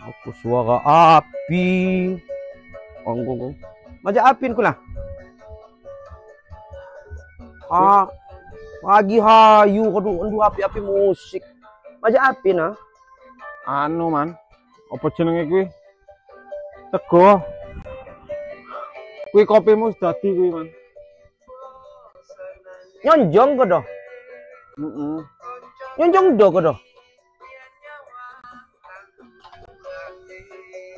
Aku suara api. Ongkong. Majak apin ku lah. Ah, pagi hayu kadu endu api-api musik. Majak api nah. Anu man, apa jenenge kuwi? Tego. Kuwi kopimu wis dadi kuwi man. Nyonjong kodo. Heeh. Nyonjong do kodo.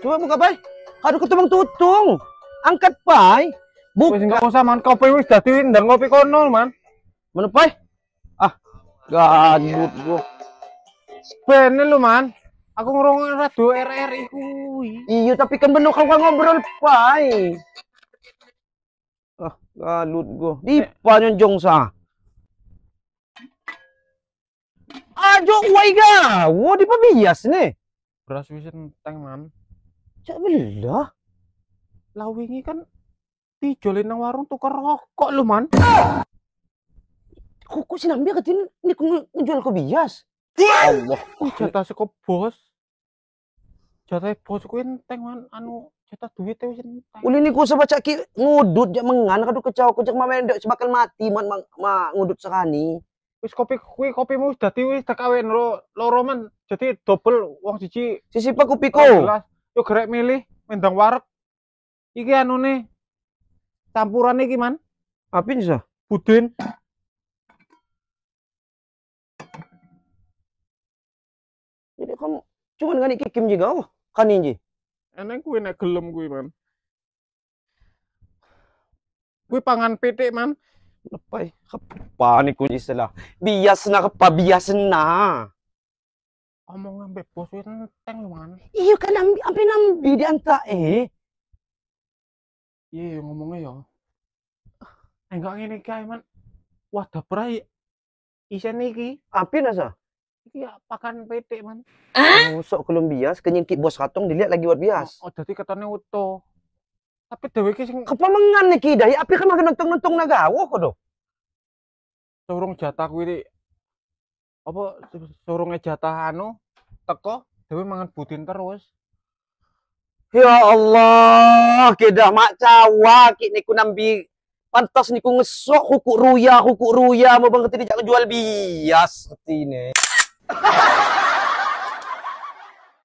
Coba buka pai. Aduh ketemu tutung. Angkat pai. Wis enggak usah man, kopi wis dadi ndang kopi kono man. Mana pai? Ah, gabut gua. Bene lu man. Aku ngrungokne radio RRI kuwi. Iya, tapi kan bener kau ngobrol pai. Ah, galut gua. Dipa nyonjong sa. Ajo wai ga. Wo dipa bias nih. Beras wis enteng man. Cak belah. Lah wingi kan dijolin nang warung tuker rokok lho man. Kok si nambi ketin niku ngejual ke bias. Allah, jatah saka bos. Jatah bos kuwi enteng man, anu jatah duit wis enteng. Uli niku sebaca ki ngudut jak mengan kadu kecau kejak mama ndek sebakal mati man ma ngudut sekani. Wis kopi kuwi kopimu wis dadi wis tak kawen loro man, jadi double wong siji. Sisi pa kopiku. Yo gerek milih mendang wareg. Iki anune campuran iki man. Apa ini sah? Budin. Jadi kamu cuman ngani kikim juga oh kan ini. Eneng kuwi nek gelem kuwi man. Kuwi pangan pitik man. Lepai kepa niku istilah. Bias na kepa bias na. Omong ambek bos kuwi enteng lho man. Iya kan ampe nambi di anta eh. Iya ngomongnya ya. Enggak ngene kae man. Wah dapur isen iki. Api nasa? Iki ya pakan pitik man. Oh, sok belum bias kenyingkik bos katong dilihat lagi buat bias. Oh, dadi ketone utuh. Tapi dhewe iki sing kepa mengan iki dahi api kan makin nonton-nonton nagawo kok do. Surung jatah kuwi apa surunge jatah anu teko dhewe mangan budin terus. Ya Allah, kedah mak cawa ki niku nambi pantas niku ngesok hukuk ruya mau bang ketini jangan jual bias ketine.